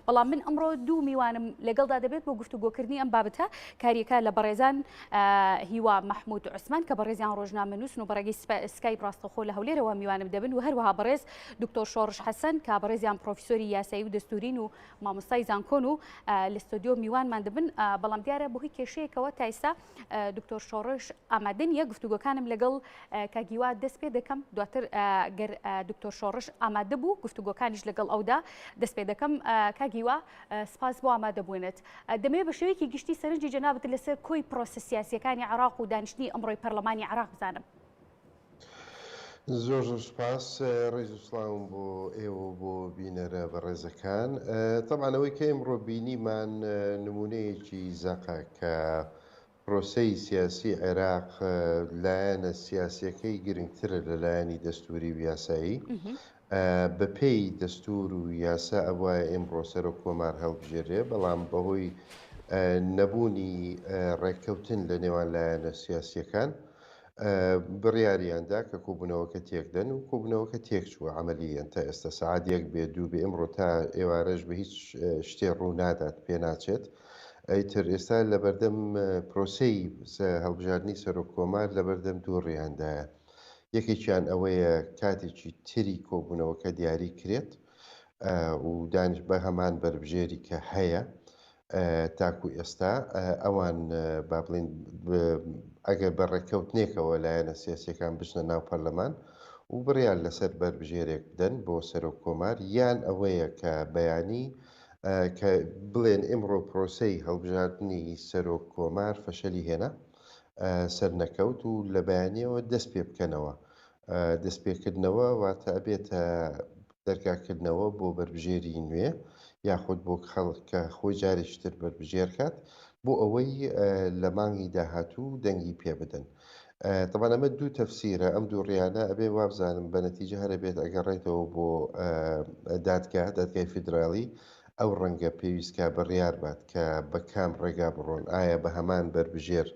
بەڵام من ئەمڕۆ دوو میوانم لەگەڵدا دەبێت بۆ گفتوگۆکردنی ئەم بابەتە کاریەکە لە بەڕێزان هیوا مەحمود عوسمان کە بەڕێزیان ڕۆژنامەنووسن و بەڕێگەی سکایپ ڕاستەوخۆ لە هەولێرەوە میوانم دەبن و هەروەها بەڕێز دکتۆر شۆڕش حەسەن کە بەڕێزیان پرۆفیسۆری یاسایی و دەستورین و مامۆستای زانکۆن و لە ستۆدیۆ میوانمان دەبن بەڵام دیارە بەهۆی کێشەیەکەوە تا ئێستا دکتۆر شۆڕش ئامادە نییە گفتوگۆکانم لەگەڵ کاک هیوا دەست پێ دەکەم دواتر گەر دکتۆر شۆڕش ئامادە بوو گفتوگۆکانیش لەگەڵ ئەودا دەست پێ دەکەم کاک هیوا سپاس بۆ ئامادەبوونت دەمەوێت بە شێوەیەکی گشتی سەرنجی جەنابت لەسەر کۆی پرۆسە سیاسیەکانی عێراق و دانیشتنی ئەمڕۆی پەرلەمانی عێراق بزانم. زۆر زۆر سوپاس، ڕێز و سڵاوم بۆ ئێوە و بۆ بینەرە بەڕێزەکان. تەبعەن ئەوەی کە ئیمڕۆ بینیمان نموونەیەکی زەقە کە پرۆسەی سیاسی عێراق لایەنە سیاسیەکەی گرنگترە لە لایەنی دەستووری و یاسایی. بەپێی دەستوور و یاسا ئەبوایە ئیمڕۆ سەرۆک کۆمار هەڵبژێرێ، بەڵام بەهۆی نەبوونی ڕێککەوتن لە نێوان لایەنە سیاسیەکان بڕیاریان دا کە کۆبوونەوەکە تێکدەن و کۆبوونەوەکە تێکچووە عەمەلییەن تا ئێستا سەعات یەک بێ دوو بێ ئمڕۆ تا ئێوارەش بە هیچ شتێ ڕوو نادات پێناچێت ئیتر ئێستا لەبەردەم پرۆسەی هەڵبژاردنی سەرۆک کۆمار لەبەردەم دوو ڕیاندایە یەکێکیان ئەوەیە کاتێکی تری کۆبوونەوەکە دیاری کرێت و دانیش بە هەمان بەربژێری کە هەیە تاکو ئێستا ئەوان با بڵێین ئەگەر بە ڕێککەوتنێکەوە لایەنە سیاسیەکان بچنە ناو پەرلەمان و بڕیار لەسەر بەربژێرێک بدەن بۆ سەرۆک کۆمار یان ئەوەیە کە بەیانی کە بڵێن ئیمڕۆ پرۆسەی هەڵبژاردنی سەرۆک کۆمار فەشەلی هێنا سەرنەکەوت و لە بەیانیەوە دەست پێ بکەنەوە دەستپێکردنەوە واتە ئەبێتە دەرگا کردنەوە بۆ بەربژێری نوێ یاخود بۆ خەڵک کە خۆی جارێکی تر بەربژێر کات بۆ ئەوەی لە مانگی داهاتوو دەنگی پێ بدەن. تەبعەن ئەمە دوو تەفسیرە ئەم دوو ڕیانە ئەبێ وابزانم بە نەتیجە هەر ئەبێت ئەگەڕێتەوە بۆ دادگا دادگای فیدراڵی ئەو ڕەنگە پێویست کا بڕیار بات کە بە کام ڕێگا بڕۆن ئایا بە هەمان بەربژێر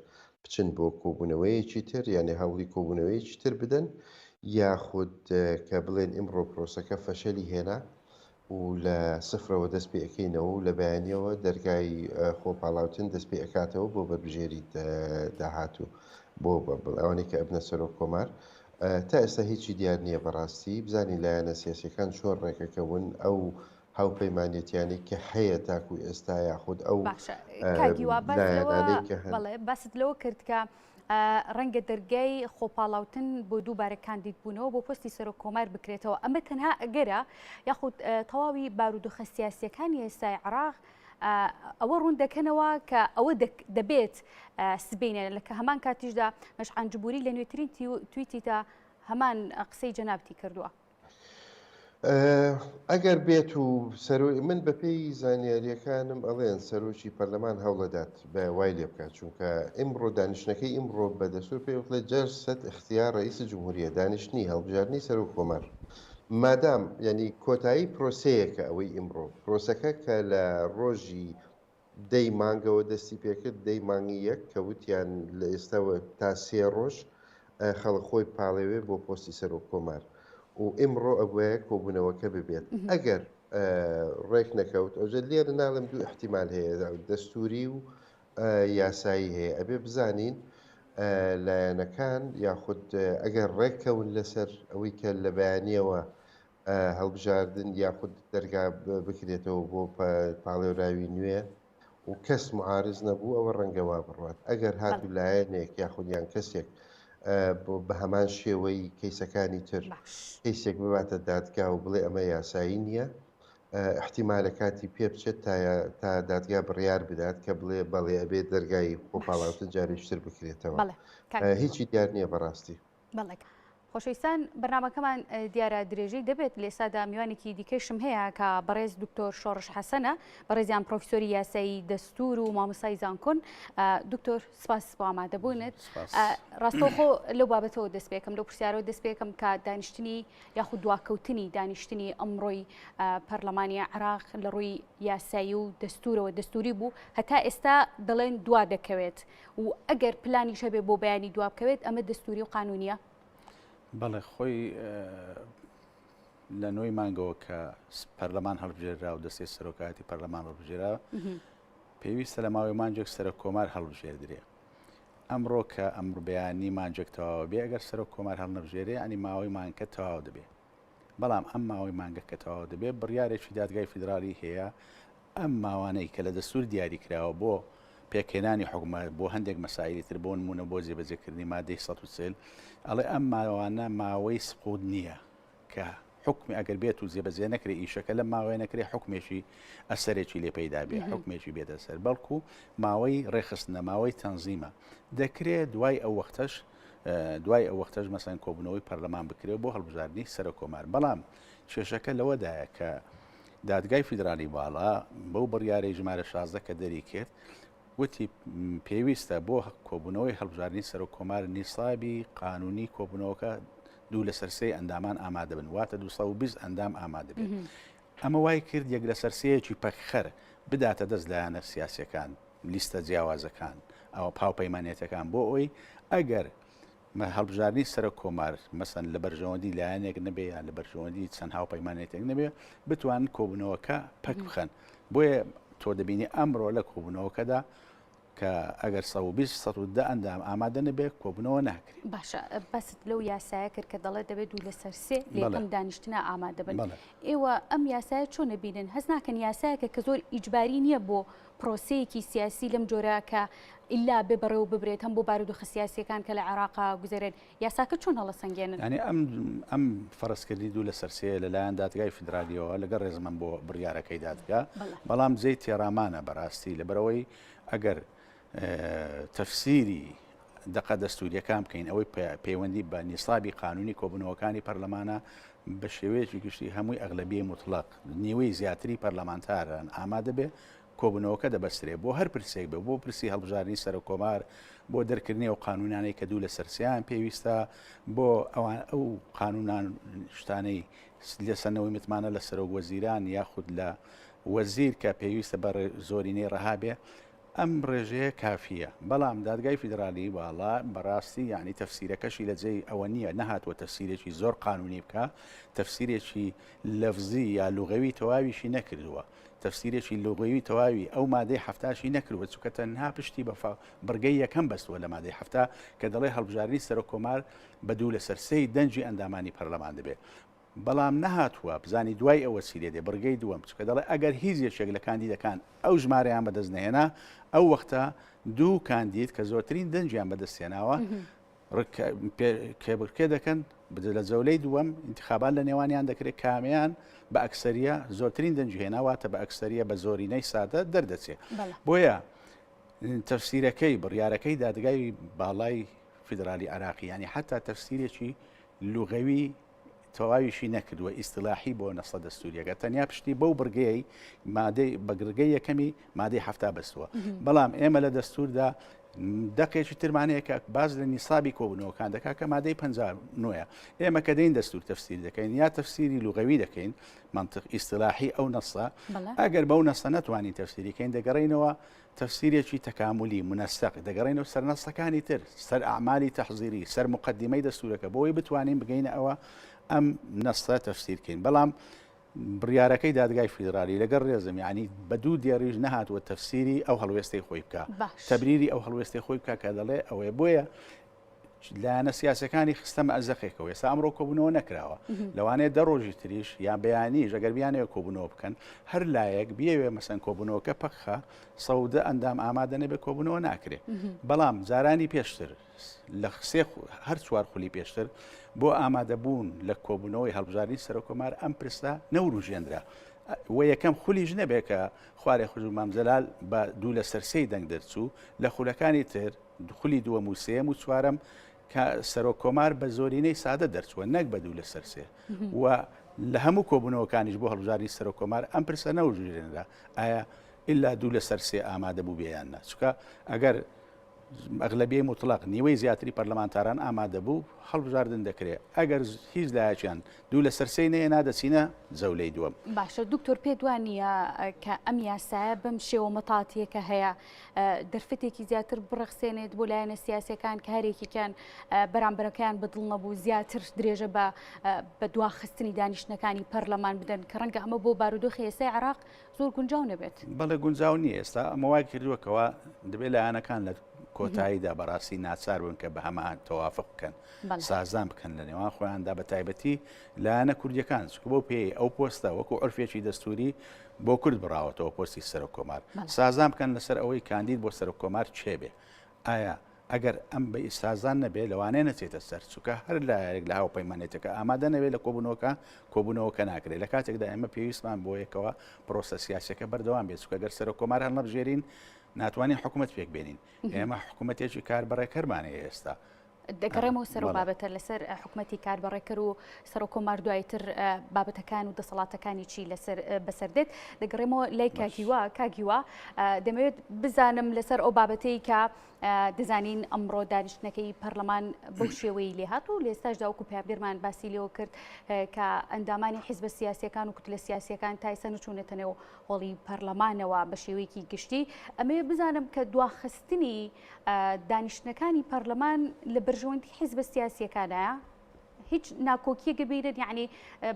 بچن بۆ کۆبوونەوەیەکی تر یانێ هەوڵی کۆبوونەوەیەکی تر بدەن یاخود کە بڵێن ئیمڕۆ پرۆسەکە فەشەلی هێنا و لە سفرەوە دەست پێ ئەکەینەوە و لە بەیانیەوە دەرگای خۆپاڵاوتن دەست پێ ئەکاتەوە بۆ بەربژێری داهاتوو بۆ ئەوانەی کە ئەبنە سەرۆک کۆمار تا ئێستا هیچی دیار نییە بەڕاستی بزانین لایەنە سیاسیەکان چۆن ڕێکەکەون ئەو هاوپەیمانێتیانەی کە هەیە تاکو ئێستا یاخود ئەو باشە کاک هیوا باس لەوە لایەنانەی کە هەن. بەڵێ باست لەوە کرد کە ڕەنگە دەرگای خۆپاڵاوتن بۆ دووبارە کاندیدبوونەوە بۆ پۆستی سەرۆک کۆمار بکرێتەوە ئەمە تەنها ئەگەرە یاخود تەواوی بارودۆخە سیاسیەکانی ئێستای عێراق ئەوە ڕوون دەکەنەوە کە ئەوە دەبێت سبینێ لە کە هەمان کاتیشدا مەشعان جبوری لە نوێترین تویتیدا هەمان قسەی جەنابتی کردووە. ئەگەر بێت و سەرۆ من بەپێی زانیاریەکانم ئەڵێن سەرۆکی پەرلەمان هەوڵەدات بە وای لێ بکات چونکە ئیمڕۆ دانیشتنەکەی ئیمڕۆ بە دەستور پێی وتڵێ جەلسەت اختیار رئیس جمهوریە دانیشتنی هەڵبژاردنی سەرۆک کۆمار مادام یعنی کۆتایی پرۆسەیەکە ئەوەی ئیمڕۆ پرۆسەکە کە لە ڕۆژی دەی مانگەوە دەستی پێکرد، دەی مانگی یەک کە وتیان لە ئێستاوە تا سێ ڕۆژ خەڵک خۆی پاڵێوێ بۆ پۆستی سەرۆک کۆمار و ئیمڕۆ ئەبوایە کۆبوونەوەکە ببێت ئەگەر ڕێک نەکەوت ئەوجە لێرە ناڵێم دوو ئیحتیمال هەیە دەستوری و یاسایی هەیە ئەبێ بزانین لایەنەکان یاخود ئەگەر ڕێککەون لەسەر ئەوەی کە لە بەیانیەوە هەڵبژاردن یاخود دەرگا بکرێتەوە بۆ پاڵێوراوی نوێ و کەس معارز نەبوو ئەوە ڕەنگە وا بڕوات ئەگەر هاتوو لایەنێک یاخود یان کەسێک بە هەمان شێوەی کەیسەکانی تر کەیسێک بباتە دادگا و بڵێ ئەمە یاسایی نییە احتیمالە کاتی پێ بچێت تا تا دادگا بڕیار بدات کە بڵێ بەڵێ ئەبێ دەرگای خۆپاڵاوتن جارێکی تر بکرێتەوە هیچی دیار نییە بەڕاستی. بەڵێ خۆشەویستان بەرنامەکەمان دیارە درێژەی دەبێت لە ئێستادا میوانێکی دیکەشم هەیە کە بەڕێز دکتۆر شۆڕش حەسەنە بەڕێزیان پرۆفیسۆری یاسایی دەستور و مامۆستای زانکۆن دکتۆر سپاس بۆ ئامادەبوونت ڕاستەوخۆ لەو بابەتەوە دەست پێکەم لەو پرسیارەوە دەست پێکەم کە دانیشتنی یاخود دواکەوتنی دانیشتنی ئەمڕۆی پەرلەمانی عراق لە ڕووی یاسایی و دەستورەوە دەستوری بوو هەتا ئێستا دەڵێن دوا دەکەوێت و ئەگەر پلانیش هەبێ بۆ بەیانی دوابکەوێت ئەمە دەستوری و قانونیە؟ بەڵێ خۆی لە نۆی مانگەوە کە پەرلەمان هەڵبژێرا و دەستەی سەرۆکایەتی پەرلەمان هەڵبژێرا پێویستە لە ماوەی مانگێک سەرۆک کۆمار هەڵبژێردرێ. ئەمڕۆ کە ئەمڕ بەیانی مانگێک تەواوە بێ ئەگەر سەرۆک کۆمار هەڵنەبژێرێ ینی ماوەی مانگەکە تەواو دەبێ. بەڵام ئەم ماوەی مانگە کە تەواو دەبێ بڕیارێکی دادگای فیدراڵی هەیە ئەم ماوانەی کە لە دەستور دیاری کراوە بۆ پێکهێنانی حکومەت بۆ هەندێک مەسایلی تر بۆ نمونە بۆ جێبەجێکردنی مادەی 140 ئەڵێ ئەم ماوانە ماوەی سقوط نییە کە حوکمی ئەگەر بێت و جێبەجێ نەکرێ ئیشەکە لەم ماوەیە نەکرێ حوکمێکی ئەسەرێکی لێ پەیدا بێ حوکمێکی بێتە سەر بەڵکو ماوەی ڕێکخستنە ماوەی تەنزیمە دەکرێ دوای ئەو وەختەش دوای ئەو وەختەش مەسەن کۆبوونەوەی پەرلەمان بکرێ بۆ هەڵبژاردنی سەرۆک کۆمار بەڵام کێشەکە لەوەدایە کە دادگای فیدرالی باڵا بەو بڕیارەی ژمارە 16 کە دەری کرد وتی، پێویستە بۆ کۆبوونەوەی هەڵبژاردنی سەرۆککۆمار نیسابی قانونی کۆبوونەوەکە دوو لەسەر سێی ئەندامان ئامادەبن، واتە 220 ئەندام ئامادەبێت. ئەمە وای کرد یەک لەسەر سێیەکی پەکخەر بداتە دەست لایەنە سیاسییەکان، لیستە جیاوازەکان، ئەوە هاوپەیمانێتەکان بۆ ئەوەی ئەگەر هەڵبژاردنی سەرۆک کۆمار مەسەن لە بەرژەوەندی لایەنێک نەبێ یان لە بەرژەوەندی چەند هاوپەیمانێتێک نەبێ بتوانن کۆبوونەوەکە پەک بخەن بۆیە تۆ دەبینی ئەمڕۆ لە کۆبوونەوەکەدا کە ئەگەر 120 110 ئەندام ئامادە نەبێ کۆبوونەوە ناکرێت. باشە باست لەو یاسایە کرد کە دەڵێت دەبێت دوو لەسەر سێ لە یەکەم دانیشتنا ئامادە بن ئێوە ئەم یاسایە چۆن ئەبینن هەست ناکەن یاسایەکە کە زۆر ئیجباری نییە بۆ پرۆسەیەکی سیاسی لەم جۆرە کە ئیلا بێ بەڕێوە ببرێت هەم بۆ بارودۆخە سیاسیەکان کە لە عێراقا گوزەرێن یاساکە چۆن هەڵەسەنگێنن؟ یانی ئەم ئەم فەرزکردنی دوو لەسەر سێ لەلایەن دادگای فیدرالیەوە لەگەڵ ڕێزمم بۆ بڕیارەکەی دادگا بەڵام جێی تێڕامانە بەڕاستی لەبەرئەوەی ئەگەر تەفسیری دەقە دەستوریەکان بکەین ئەوەی پەیوەندی بە نیسابی قانونی کۆبوونەوەکانی پەرلەمانە بە شێوەیەکی گشتی هەمووی ئەغلەبیەی موتڵەق نیوەی زیاتری پەرلەمانتاران ئامادە بێ کۆبوونەوەکە دەبەسترێ بۆ هەر پرسێک بێ بۆ پرسی هەڵبژاردنی سەرۆککۆمار بۆ دەرکردنی ئەو قانونانەی کە دوو لەسەر سیان پێویستە بۆ ئەوان ئەو قانونان شتانەی لێسەندنەوەی متمانە لە سەرۆک وەزیران یاخود لە وەزیر کە پێویستە بە زۆرینەی ڕەها بێ ئەم ڕێژەیە کافییە، بەڵام دادگای فیدرالی باڵا بەڕاستی یانی تەفسیرەکەشی لە جێی ئەوە نییە، نەهاتووە تەفسیرێکی زۆر قانونی بکا، تەفسیرێکی لەفزی یا لوغەوی تەواویشی نەکردووە، تەفسیرێکی لوغەوی تەواوی ئەو مادەی حەفتاشی نەکردووە، چونکە تەنها پشتی بە بڕگەی یەکەم بەستووە لە مادەی 70 کە دەڵێ هەڵبژاردنی سەرۆککۆمار بە دوو لەسەر سێی دەنگی ئەندامانی پەرلەمان دەبێ. بەڵام نەهاتووە بزانی دوای ئەوە چی لێدێ، بڕگەی دووەم، چونکە دەڵێ ئەگەر هیچ یەکێک لە کاندیدەکان ئەو ژمارەیان بەدەست نەهێنا، ئەو وەختە دوو کاندید کە زۆرترین دەنگیان بەدەست هێناوە کێبڕکێ دەکەن، لە جەولەی دووەم ئینتخابات لە نێوانیان دەکرێت کامیان بە ئەکسەریە زۆرترین دەنگی هێنا، واتە بە ئەکسەریە بە زۆرینەی سادە دەردەچێ. بۆیە تەفسیرەکەی بڕیارەکەی دادگای باڵای فیدرالی عێراقی یانی حەتا تەفسیرێکی لوغەوی تەواویشی نەکردووە ئیستلاحی بۆ نەسە دەستوریەکە تەنیا پشتی بەو بڕگەی مادەی بە بڕگەی یەکەمی مادەی 70 بەستووە بەڵام ئێمە لە دەستوردا دەقێکی ترمان هەیە کە باز لە نیسابی کۆبوونەوەکان دەکات کە مادەی 59 ئێمە کە دەین دەستور تەفسیر دەکەین یا تەفسیری لوغەوی دەکەین منطق ئیستلاحی ئەو نەسە ئەگەر بەو نەسە نەتوانین تەفسیریکەین دەگەڕینەوە تەفسیرێکی تەکامولی، منسق، دەگەڕێینەوە سەر نەسەکانی تر، سەر ئەعمالی تەحزیری، سەر موقەدیمەی دەستوورەکە بۆ ئەوەی بتوانین بگەینە ئەوە ئەم نەسە تەفسیر کەین. بەڵام بڕیارەکەی دادگای فیدرالی لەگەڵ ڕێزم یعنی بە دوو دێڕیش نەهاتووە تەفسیری ئەو هەڵوێستەی خۆی بکا، تەبریری ئەو هەڵوێستەی خۆی بکا کە دەڵێ ئەوەیە. بۆیە لایەنە سیاسەکانی خستە مەئەزەقێکەوە ئێستا ئەمڕۆ کۆبوونەوە نەکراوە لەوانەیە دە ڕۆژی تریش یان بەیانیش ئەگەر بیانەوێت کۆبوونەوە بکەن هەر لایەک بیەوێ مەسەن کۆبوونەوەکە پەکخە سەودە ئەندام ئامادە نەبێ کۆبوونەوە ناکرێ بەڵام جارانی پێشتر لە سێ هەر چوار خولی پێشتر بۆ ئامادەبوون لە کۆبوونەوەی هەڵبژاردنی سەرۆکۆمار ئەم پرسە نەوروژێنرا و یەکەم خولیش نەبێ کە خوارێ خوژ و مام جەلال بە دوو لەسەر سێی دەنگ دەرچوو لە خولەکانی تر خولی دووەم و سێیەم و چوارەم کە سەرۆک کۆمار بە زۆرینەی سادە دەرچووە نەک بە دوو لەسەر سێ و لە هەموو کۆبوونەوەکانیش بۆ هەڵبژاردنی سەرۆک کۆمار ئەم پرسە نەوژێنرا ئایا ئللا دوو لەسەر سێ ئامادە بوو بێ یان نا چونکە ئەگەر ئەغلەبیەی موتڵەق، نیوەی زیاتری پەرلەمانتاران ئامادە بوو، هەڵبژاردن دەکرێ. ئەگەر هیچ لایەکیان دوو لەسەر سێی نەهێنا دەچینە جەولەی دووەم. باشە دکتۆر پێت وا نییە کە ئەم یاسایە بەم شێوە مەتاتیە کە هەیە دەرفەتێکی زیاتر بڕەخسێنێت بۆ لایەنە سیاسیەکان کە هەرێکێکیان بەرامبەرەکەیان بەدڵ نەبوو زیاتر درێژە بە بە دواخستنی دانیشتنەکانی پەرلەمان بدەن کە ڕەنگە ئەمە بۆ بارودۆخی ئێستای عێراق زۆر گونجاو نەبێت. بەڵێ گونجاو نییە ئێستا ئەمە وای کردووە کەوا دەبێت لایەنەکان لە کۆتاییدا بەڕاستی ناچار بن کە بە هەمان تەوافق بکەن سازان بکەن لە نێوان خۆیاندا بە تایبەتی لایەنە کوردیەکان چکە بۆ پێی ئەو پۆستە وەکو عرفێکی دەستوری بۆ کورد بڕاوەتەوە پۆستی سەرۆک کۆمار سازان بکەن لەسەر ئەوەی کاندید بۆ سەرۆک کۆمار چێ بێ ئایا ئەگەر ئەم بە سازان نەبێ لەوانەیە نەچێتە سەر چونکە هەر لایەک لە هاوپەیمانێتەکە ئامادە نەبێت لە کۆبوونەوەکە کۆبوونەوەکە ناکرێت لە کاتێکدا ئێمە پێویستمان بۆ یەکەوە پرۆسە سیاسەکە بەردەوام بێت چونکە گەر سەرۆک کۆمار هەڵنەبژێرین ناتوانین حکوومەت پێک بێنین ئێمە حکوومەتێکی کاربەڕێکەرمان هەیە ئێستا. دەگەڕێمەوە سەر ئەو بابەتە لەسەر حکومەتی کاربەڕێکەر و سەرۆک کۆمار دوایتر بابەتەکان و دەسەڵاتەکانی چی لەسەر بەسەر دێت دەگەڕێمەوە لای کاک هیوا کاک هیوا دەمەوێت بزانم لەسەر ئەو بابەتەی کە دەزانین ئەمڕۆ دانیشتنەکەی پەرلەمان بەو شێوەی لێهات و لێستاشدا وەکو پەیامنێرمان باسی لێوە کرد کە ئەندامانی حیزبە سیاسیەکان و کوتلە سیاسیەکان تا ئێستا نەچوونەتە نێو هۆڵی پەرلەمانەوە بە شێوەیەکی گشتی ئەمەوێت بزانم کە دواخستنی دانیشتنەکانی پەرلەمان لە بەرژەوەندی حیزبە سیاسیەکانایە؟ هیچ ناکۆکیەک بینن یعنی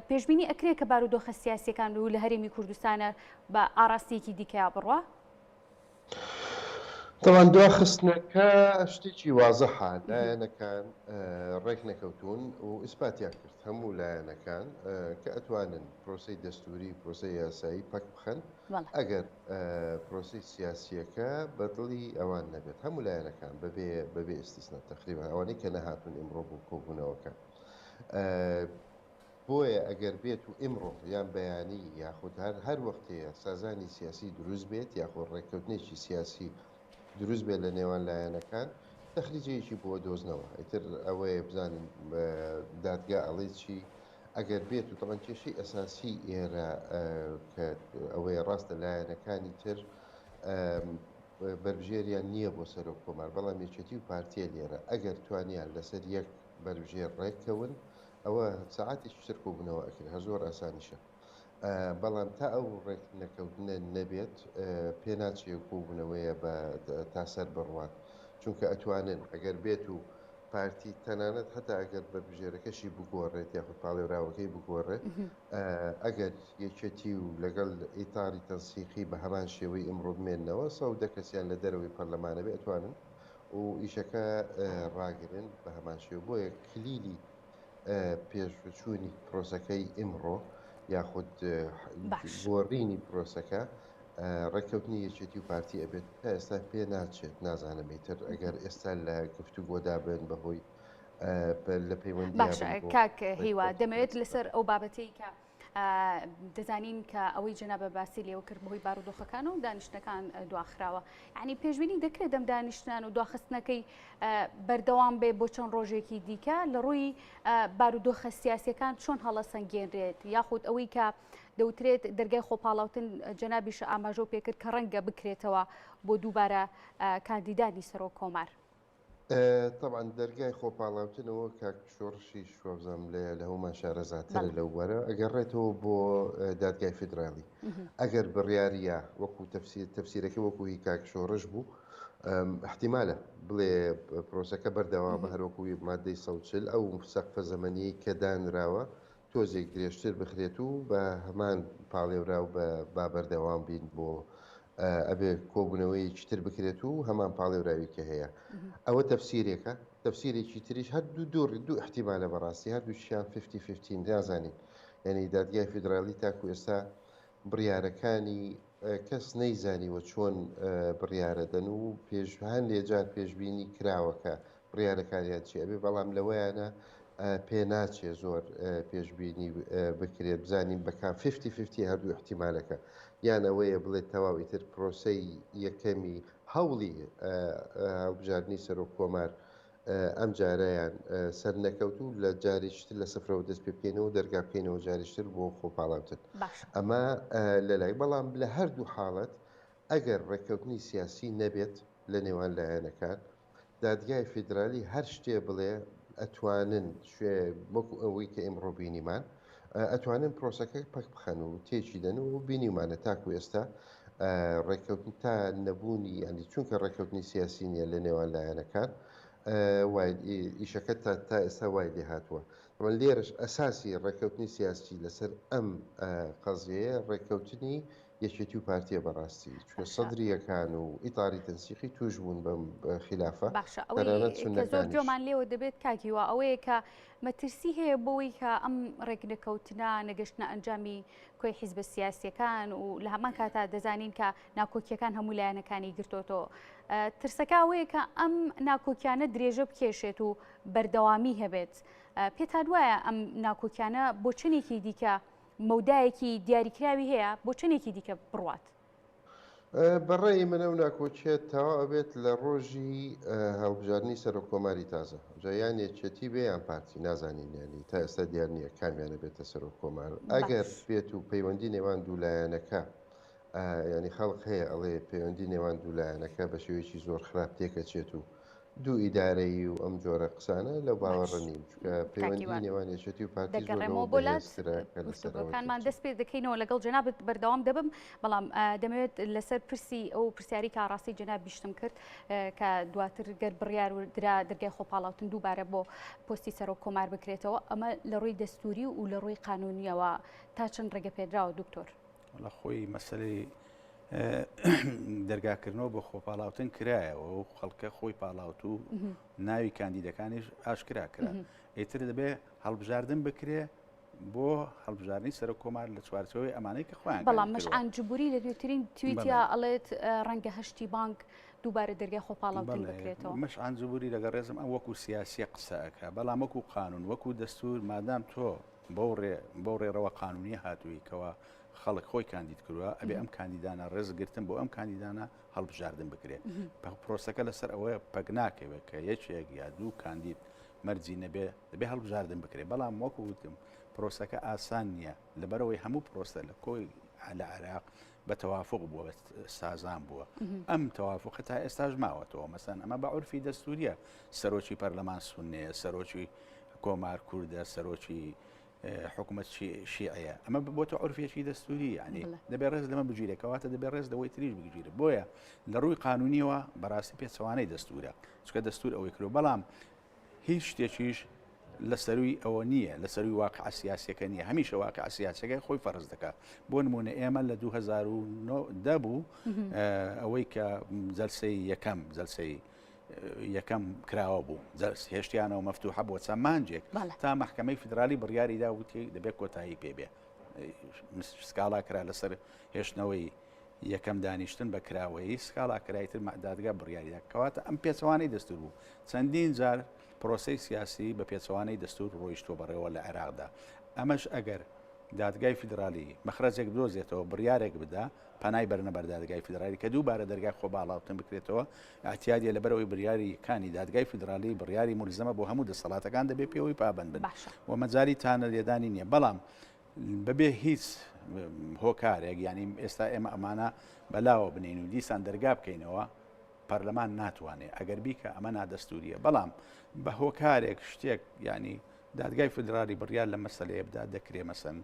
پێشبینی ئەکرێ کە بارودۆخە سیاسیەکان و لە هەرێمی کوردستانە بە ئاراستەیەکی دیکەیا بڕوا؟ تەبعەن دواخستنەکە شتێکی وازحە، لایەنەکان ڕێک نەکەوتوون و ئیسپاتیان کرد هەموو لایەنەکان کە ئەتوانن پرۆسەی دەستووری و پرۆسەی یاسایی پەک بخەن ئەگەر پرۆسەی سیاسییەکە بە دڵی ئەوان نەبێت، هەموو لایەنەکان بەبێ بەبێ ئیستیسنا تەقریبەن ئەوانەی کە نەهاتوون ئیمڕۆ بۆ کۆبوونەوەکە. بۆیە ئەگەر بێت و ئیمڕۆ یان بەیانی یاخود هەر هەر وەختێ سازانی سیاسی دروست بێت یاخود ڕێککەوتنێکی سیاسی دروست بێت لە نێوان لایەنەکان تەخریجەیەکی بۆ دۆزنەوە ئیتر ئەوەیە بزانین دادگا ئەڵێ چی ئەگەر بێت و تەبعەن کێشەی ئەساسی ئێرە کە ئەوەیە ڕاستە لایەنەکانی تر بەربژێریان نییە بۆ سەرۆک کۆمار بەڵام یەکێتی و پارتیە لێرە ئەگەر توانیان لەسەر یەک بەربژێر ڕێککەون ئەوە سەعاتێکی تر کۆبوونەوە ئەکرێت هەر زۆر ئاسانیشە بەڵام تا ئەو ڕێک نەکەوتنە نەبێت پێناچێ کۆبوونەوەیە بە تا سەر بڕوات چونکە ئەتوانن ئەگەر بێت و پارتی تەنانەت هەتا ئەگەر بەربژێرەکەشی بگۆڕێت یاخود پاڵێوراوەکەی بگۆڕێت ئەگەر یەکێتی و لەگەڵ ئیتاری تەنسیقی بە هەمان شێوەی ئیمڕۆ بمێننەوە 110 کەسیان لە دەرەوەی پەرلەمانە بێ ئەتوانن و ئیشەکە ڕاگرن بە هەمان شێوە بۆیە کلیلی پێشڤەچوونی پرۆسەکەی ئیمڕۆ یاخود گۆڕینی پرۆسەکە ڕێککەوتنی یەکێتی و پارتی ئەبێت تا ئێستا پێ ناچێت نازانم ئیتر ئەگەر ئێستا لە گفتوگۆدا بن بەهۆی لە پەیوەندی باشە کاک هیوا دەمەوێت لەسەر ئەو بابەتەی کە دەزانین کە ئەوەی جەنابە باسی لێوە کرد بەهۆی بارودۆخەکان و دانیشتنەکان دواخراوە یعنی پێشبینی دەکرێت دەم دانیشتنان و دواخستنەکەی بەردەوام بێ بۆ چەند ڕۆژێکی دیکە لە ڕووی بارودۆخە سیاسەکان چۆن هەڵەسەنگێنرێت یاخود ئەوەی کە دەوترێت دەرگای خۆپاڵاوتن جەنابیش ئاماژە پێکرد کە ڕەنگە بکرێتەوە بۆ دووبارە کاندیدانی سەرۆک کۆمار. تەبعەن دەرگای خۆپاڵاوتنەوە کاک شۆڕشیش وابزانم لە لە هەموومان شارەزاترە لەو بوارە ئەگەڕێتەوە بۆ دادگای فیدراڵی ئەگەر بڕیاریە وەکو تەفسیر تەفسیرەکە وەکو هی کاک شۆڕش بوو احتیمالە بڵێ پرۆسەکە بەردەوامە هەروەکو مادەی 140 ئەو سەقفە زەمەنیەی کە دانراوە تۆزێک درێژتر بخرێت و بە هەمان پاڵێوراو بە با بەردەوام بین بۆ ئەبێ کۆبوونەوەیەکی تر بکرێت و هەمان پاڵێوراوی کە هەیە ئەوە تەفسیرێکە تەفسیرێکی تریش هەر دوو دوو دوو احتیمالە بەڕاستی هەردووکیان 50 50 نازانین یعنی دادگای فیدراڵی تاکو ئێستا بڕیارەکانی کەس نەیزانیوە چۆن بڕیارەدەن و پێش هەندێ جار پێشبینی کراوە کە بڕیارەکانیان چی ئەبێ بەڵام لەوەیانە پێ ناچێ زۆر پێشبینی بکرێت بزانین بەکام ففتی ففتی هەردوو احتیمالەکە یان ئەوەیە بڵێت تەواو ئیتر پرۆسەی یەکەمی هەوڵی هەڵبژاردنی سەرۆک کۆمار ئەم جارەیان سەر نەکەوت و لە جارێکی تر لە سفرەوە دەست پێ بکەینەوە دەرگا بکەینەوە جارێکی تر بۆ خۆپاڵاوتن ئەمە لەلای بەڵام لە هەردوو حاڵەت ئەگەر ڕێککەوتنی سیاسی نەبێت لە نێوان لایەنەکان. دادگای فیدرالی هەر شتێ بڵێ ئەتوانن شوێ وەکو ئەوەی کە ئیمڕۆ بینیمان ئەتوانن پرۆسەکە پەک بخەن و تێکی دەن و بینیمانە تاکو ئێستا ڕێککەوتن تا نەبوونی ینی چونکە ڕێککەوتنی سیاسی نییە لە نێوان لایەنەکان ئیشەکە تا تا ئێستا وای لێ هاتووە من لێرەش ئەساسی ڕێککەوتنی سیاسی لەسەر ئەم قەزیەیە ڕێککەوتنی یەکێتی و پارتیە بەڕاستی چونکە باشە سەدریەکان و ئیتاری تەنسیقی توش بوون بەم خیلافە باشە ئەوەی تەنانەت کە زۆر سوننەکانیش. گوێمان لێوە دەبێت کاک هیوا ئەوەیە کە مەترسی هەیە بۆوەی کە ئەم ڕێکنەکەوتنە نەگەشتنە ئەنجامی کۆی حیزبە سیاسیەکان و لە هەمان کاتا دەزانین کە ناکۆکیەکان هەموو لایەنەکانی گرتۆتەوە ترسەکە ئەوەیە کە ئەم ناکۆکیانە درێژە بکێشێت و بەردەوامی هەبێت پێتان وایە ئەم ناکۆکیانە بۆ چەندێکی دیکە مەودایەکی دیاریکراوی هەیە بۆ چەندێکی دیکە بڕوات؟ بە ڕەئی من ئەو ناکۆکیە تەواو ئەبێت لە ڕۆژی هەڵبژاردنی سەرۆک کۆماری تازە جا یان یەکێتی بێ یان پارتی نازانین یانی تا ئێستا دیار نییە کامیان ئەبێتە سەرۆک کۆمار ئەگەر باش. بێت و پەیوەندی نێوان دوو لایەنەکە یانی خەڵک هەیە ئەڵێ پەیوەندی نێوان دوو لایەنەکە بە شێوەیەکی زۆر خراپ تێکەچێت و دوو ئیدارەیی و ئەم جۆرە قسانە لەو باش باوەڕە نیم چونکە کاک پەیوەندی هیوا نێوان یەکێتی و پارتی زۆر لەوە دەگەڕێمەوە بۆ لات بەهێزترە کە لەسەر ئەوە گفتوگۆکانمان تێکچێت. دەست پێ دەکەینەوە لەگەڵ جەنابت بەردەوام دەبم بەڵام دەمەوێت لەسەر پرسی ئەو پرسیاری کە ڕاستی جەنابیشتم کرد کە دواتر گەر بڕیار درا دەرگای خۆپاڵاوتن دووبارە بۆ پۆستی سەرۆک کۆمار بکرێتەوە ئەمە لە ڕووی دەستوری و لە ڕووی قانونیەوە تا چەند ڕێگە پێدراوە دکتۆر؟ لە خۆی مەسەلەی دەرگاکردنەوە بۆ خۆپاڵاوتن کرایەوە و خەڵکە خۆی پاڵاوت و ناوی کاندیدەکانیش ئاشکرا کرا ئیتر دەبێ هەڵبژاردن بکرێ بۆ هەڵبژاردنی سەرۆک کۆمار لە چوارچەوەی ئەمانەی کە خۆیان بەڵام مەشعان جبوری لە دوێترین تویتیا ئەڵێت ڕەنگە هەشتی بانک دووبارە دەرگای خۆپاڵاوتن بکرێتەوە. مەشعان جبوری لەگەڵ ڕێزم ئەم وەکو سیاسیە قسە ئەکا بەڵام وەکو قانون وەکو دەستور مادام تۆ بەو ڕێ بەو ڕێڕەوە قانونیە هاتووی کەوا خەڵک خۆی کاندید کردوە ئەبێ ئەم کاندیدانە ڕێز گرتن بۆ ئەم کاندیدانە هەڵبژاردن بکرێ پرۆسەکە لەسەر ئەوەیە پەک ناکەوێت کە یەکێک یا دوو کاندید مەرجی نەبێ دەبێ هەڵبژاردن بکرێ بەڵام وەکو وتم پرۆسەکە ئاسان نییە لەبەرەوەی هەموو پرۆسە لە کۆی لە عێراق بە تەوافق بووە بە سازان بووە ئەم تەوافقە تا ئێستاش ماوەتەوە مەسەن ئەمە بە عورفی دەستوریە سەرۆکی پەرلەمان سوننەیە سەرۆکی کۆمار کوردە سەرۆکی حکوومەت شیعەیە ئەمە بۆتە عورفێکی دەستوری یعنی دەبێ ڕێز لەمە بگیرێت کەواتە دەبێ ڕێز لەوەی تریش بگیرێت بۆیە لە ڕووی قانونیەوە بەڕاستی پێچەوانەی دەستورە چکە دەستور ئەوەی کرۆ بەڵام هیچ شتێکیش لە سەرووی ئەوە نییە، لە سەرووی واقیعە سیاسییەکە نییە، هەمیشە واقیعە سیاسییەکە خۆی فەرز دەکات. بۆ نموونە ئێمە لە 2009 بوو ئەوەی کە جەلسەی یەکەم جەلسەی یەکەم کراوە بوو هێشتیانەوە مەفتوحە بۆ چەند مانجێک تا مەحکەمەی فیدرالی بڕیاری دا وتی دەبێت کۆتایی پێ بێ سکاڵا کرا لەسەر هێشتنەوەی یەکەم دانیشتن بە کراوەیی سکاڵا کرا ئیتر دادگا بڕیاری دا کەواتە ئەم پێچەوانەی دەستور بوو چەندین جار پرۆسەی سیاسی بە پێچەوانەی دەستور ڕۆیشتووە بەڕێوە لە عێراقدا ئەمەش ئەگەر دادگای فیدرالی مەخرەجێک بدۆزێتەوە بڕیارێک بدا پەنای بەرنە بەر دادگای فیدرالی کە دووبارە دەرگای خۆباڵاوتن بکرێتەوە ئەعتیادیە لەبەرەوەی بریاری کانی دادگای فیدرالی بڕیاری مولزەمە بۆ هەموو دەسەڵاتەکان دەبێ پێوەی پابەند بن و مەجالی تانە لێدانی نییە بەڵام بەبێ هیچ هۆکارێک یانی ئێستا ئێمە ئەمانە بەلاوە بنین و دیسان دەرگا بکەینەوە پەرلەمان ناتوانێت ئەگەر بیکە ئەمە نادەستوریە بەڵام بە هۆکارێک شتێک ینی دادگای فدرالی بڕیار لە مەسلەیە بدا دەکرێ مەسەن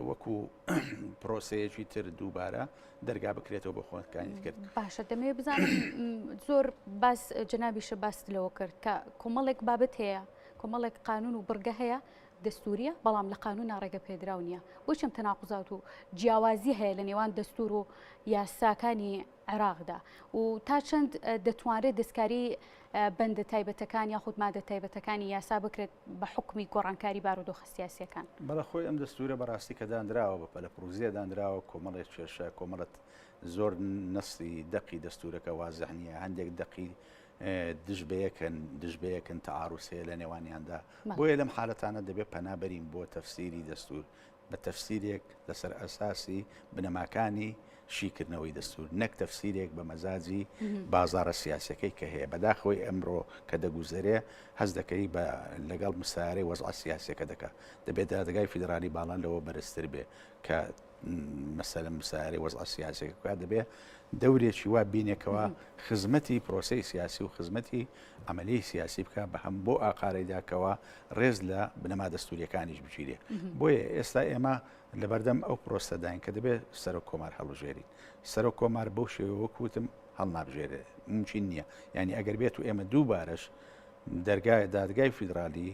وەکو پرۆسەیەکی تر دووبارە دەرگا بکرێتەوە بۆ خۆکانی کرد باشە دەمەوێت بزانم زۆر باس جەنابیشە باست لەوە کرد کە کۆمەڵێک بابەت هەیە کۆمەڵێک قانون و بڕگە هەیە دەستوریە بەڵام لە قانونا ڕێگە پێدراو نیە بۆچی ئەم تەناقوزات و جیاوازی هەیە لە نێوان دەستور و یاساکانی عێراقدا و تا چەند دەتوانرێت دەستکاری بەندە تایبەتەکان یاخود مادە تایبەتەکانی یاسا بکرێت بە حکومی گۆڕانکاری بارودۆخە سیاسیەکان؟ بەڵێ خۆی ئەم دەستورە بەڕاستی کە دانراوە بە پەلەپڕوزیە دانراوە کۆمەڵێک کێشە کۆمەڵت زۆر نەسی دەقی دەستورەکە وازح نییە هەندێک دەقی دژ بەیەکن دژ بەیەکن تەعاروز هەیە لە نێوانیاندا بۆیە لەم حالەتانە دەبێت پەنا بەرین بۆ تەفسیری دەستور بە تەفسیرێک لەسەر ئەساسی بنەماکانی شیکردنەوەی دەستور نەک تەفسیرێک بە مەزاجی بازارە سیاسەکەی کە هەیە بەداخەوەی ئەمڕۆ کە دەگوزەرێ هەست دەکەی بە لەگەڵ مسارەی وەزع سیاسەکە دەکا دەبێت دادگای فیدرالی باڵا لەوە بەرزتر بێ کە. مەسەلەن مسایەرەی وەزعە سیاسیەکە بکات، دەبێ دەورێکی وا بینێکەوە خزمەتی پرۆسەی سیاسی و خزمەتی عەمەلیەی سیاسی بکا بە هەم بۆ ئاقارەیدا کەوا ڕێز لە بنەما دەستوریەکانیش بگیرێ. بۆیە ئێستا ئێمە لەبەردەم ئەو پرۆسەداین کە دەبێت سەرۆک کۆمار هەڵبژێرین. سەرۆک کۆمار بەو شێوەیە وەک وتم هەڵنابژێرێ، مومکین نییە. یانی ئەگەر بێت و ئێمە دووبارەش دەرگای دادگای فیدرالی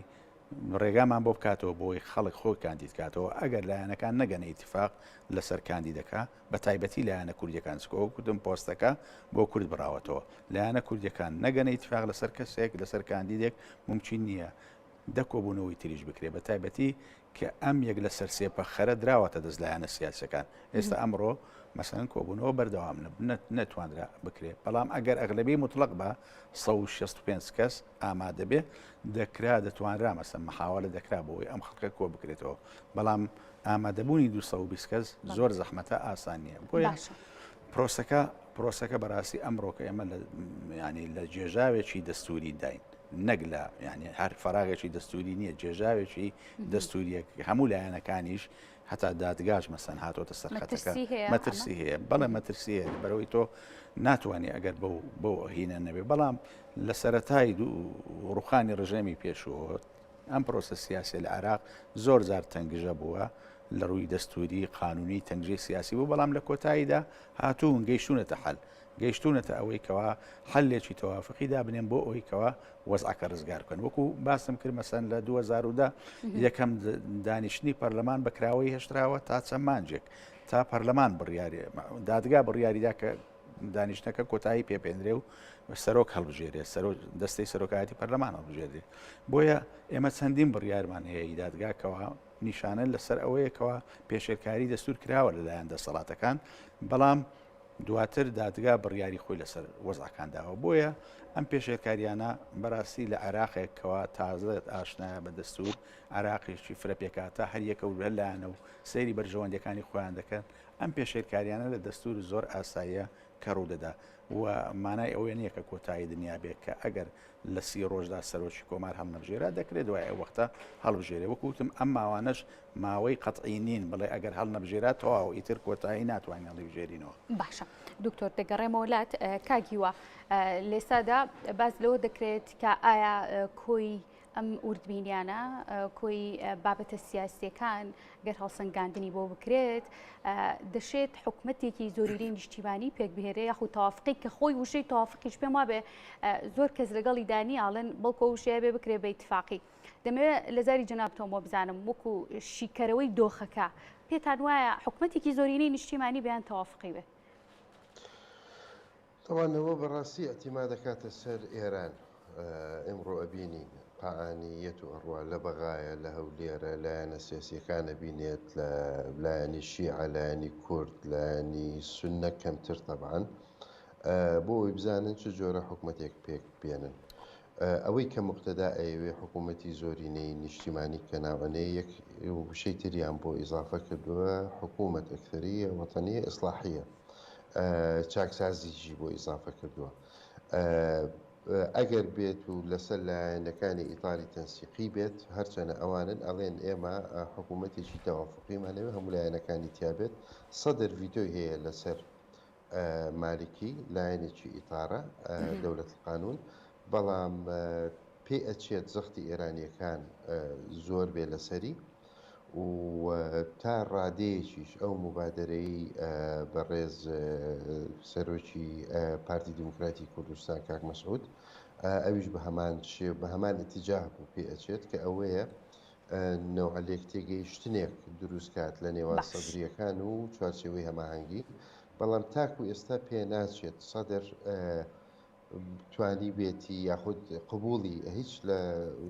ڕێگامان بۆ بکاتەوە بۆی خەڵک خۆی کاندید کاتەوە، ئەگەر لایەنەکان نەگەنە ئیتیفاق لەسەر کاندیدەکە، بە تایبەتی لایەنە کوردیەکان، چونکە وەک وتم پۆستەکە بۆ کورد بڕاوەتەوە، لایەنە کوردیەکان نەگەنە ئیتیفاق لەسەر کەسێک، لەسەر کاندیدێک، مومکین نییە دە کۆبوونەوەی تریش بکرێت، بە تایبەتی کە ئەم یەک لەسەر سێ پەخەرە دراوەتە دەست لایەنە سیاسیەکان. ئێستا ئەمڕۆ مەسەلەن کۆبوونەوە بەردەوام نەتوانرا بکرێت، بەڵام ئەگەر ئەغلەبی موتڵەق بە 165 کەس ئامادە بێ، دەکرا دەتوانرا مەسەن محاوەلە دەکرا بۆ ئەوەی ئەم خەڵکە کۆ بکرێتەوە، بەڵام ئامادەبوونی 220 کەس زۆر زەحمەتە، ئاسان نییە. بۆیە پرۆسەکە پرۆسەکە بەڕاستی ئەمڕۆ کە ئێمە لە ینی لە جێژاوێکی دەستوری داین نەک لە ینی هەر فەراغێکی دەستوری نییە جێژاوێکی دەستوریەک هەموو لایەنەکانیش هەتا دادگاش مەسەن هاتۆتە سەر خەتەکە مەترسی هەیە بەڵێ مەترسی هەیە بەرەوەی تۆ ناتوانانی ئەگەر بەو بەو هینە نەبێ بەڵام لە سەتای ڕوخانی ڕژێمی پێشووەوە ئەم پرۆسە سیاسی لە عێراق زۆر جار تەنگژە بووە لە ڕووی دەستوری قانونی تەنگژەی سیاسی بوو بەڵام لە کۆتاییدا هاتوون گەیشتونەتە حەل گەیشتوونەتە ئەوەی کەوا حەلێکی تەوافقی دابنێن بۆ ئەوەی کەوا وەزعەکە ڕزگار بکەن. وەکو باسم کرد مەسەن لە 2010 یەکەم دانیشتنی پەرلەمان بە کراوەی هێشتراوە تا چەند مانجێک تا پەرلەمان بڕیاری دادگا بڕیاریدا کە دانیشتنەکە کۆتایی پێپێنرێ و سەرۆک هەڵبژێرێ سەرۆک دەستەی سەرۆکایەتی پەرلەمان هەڵبژێرێ بۆیە ئێمە چەندین بڕیارمان هەیە دادگا کەوا نیشانە لەسەر ئەوەیە کەوا پێشێلکاری دەستور کراوە لەلایەن دەسەڵاتەکان بەڵام دواتر دادگا بڕیاری خۆی لەسەر وەزعەکان داوە، بۆیە ئەم پێشێلکاریانە بەراستی لە عێراقێک کەوا تازە ئاشنایە بە دەستور، عێراقێکی فرە پێکهاتە هەر یەکە و هەر لایەنە و سەیری بەرژەوەندیەکانی خۆیان دەکەن، ئەم پێشێلکاریانە لە دەستور زۆر ئاساییە کە ڕوودەدا و مانای ئەوەیە نییە کە کۆتایی دنیا بێت کە ئەگەر لە سی ڕۆژدا سەرۆکی کۆمار هەڵنەبژێرا دەکرێت دوای ئەو وەختە هەڵبژێرێ وەکو وتم ئەم ماوانەش ماوەی قەتعی نین بڵێ ئەگەر هەڵنەبژێرا تەواو ئیتر کۆتایی ناتوانین هەڵیبژێرینەوە. باشە دکتۆر دەگەڕێمەوە لات کاک هیوا لێستادا باس لەوە دەکرێت کە ئایا کۆی ئەم وردبینیانە کۆی بابەتە سیاسیەکان گەر هەڵسەنگاندنی بۆ بکرێت دەشێت حکومەتێکی زۆرینەی نیشتیمانی پێک بهێنرێ یاخود تەوافقی کە خۆی وشەی تەوافقیش پێم وابێ زۆر کەس لەگەڵی دانیاڵن بەڵکۆ وشەیە بێ بکرێ بە ئیتفاقی دەمەوێت لە زاری جەنابتەوە بزانم وەکو شیکەرەوەی دۆخەکە پێتان وایە حکومەتێکی زۆرینەی نیشتیمانی بیان تەوافقی بێ؟ تەبعەن ئەوە بەڕاستی ئیعتیماد ئەکاتە سەر ئێران ئیمڕۆ ئەبینین قائانی یەت و ئەڕوا لە بەغایە لە هەولێرە لایەنە سیاسیەکان ئەبینێت لە لایەنی شیعە لایەنی کورد لایەنی سوننە کەمتر تەبعەن بۆ ئەوەی بزانن چ جۆرە حکومەتێک پێک بێنن ئەوەی کە موقتەدا ئەیەوێ حکوومەتی زۆرینەی نیشتیمانی کە ناوئەنێ یەک وشەی تریان بۆ ئیزافە کردووە حکوومەت ئەکثەریە وەتەنیە ئیسڵاحیە چاکسازیشی بۆ ئیزافە کردووە ئەگەر بێت و لەسەر لایەنەکانی ئیتاری تەنسیقی بێت هەرچەنە ئەوانن ئەڵێن ئێمە حکوومەتێکی تەوافقیمان ئەوێ هەموو لایەنەکانی تیابێت سەدر ڤیتۆی هەیە لەسەر مالکی لایەنێکی ئیتارە دەولەت القانون بەڵام پێ ئەچێت زەختی ئێرانیەکان زۆر بێ لەسەری و تا ڕادەیەکیش ئەو موبادەرەی بەڕێز سەرۆکی پارتی دیموکراتی کوردستان کاک مەسعود ئەویش بە هەمان شێ بە هەمان ئیتیجاه بوو پێ ئەچێت کە ئەوەیە نەوعە لێکتێگەیشتنێک دروست کات لە نێوان سەدرییەکان و چوارچێوەی هەماهەنگی، بەڵام تاکو ئێستا پێناچێت سەدر توانیبێتی یاخود قبوڵی هیچ لە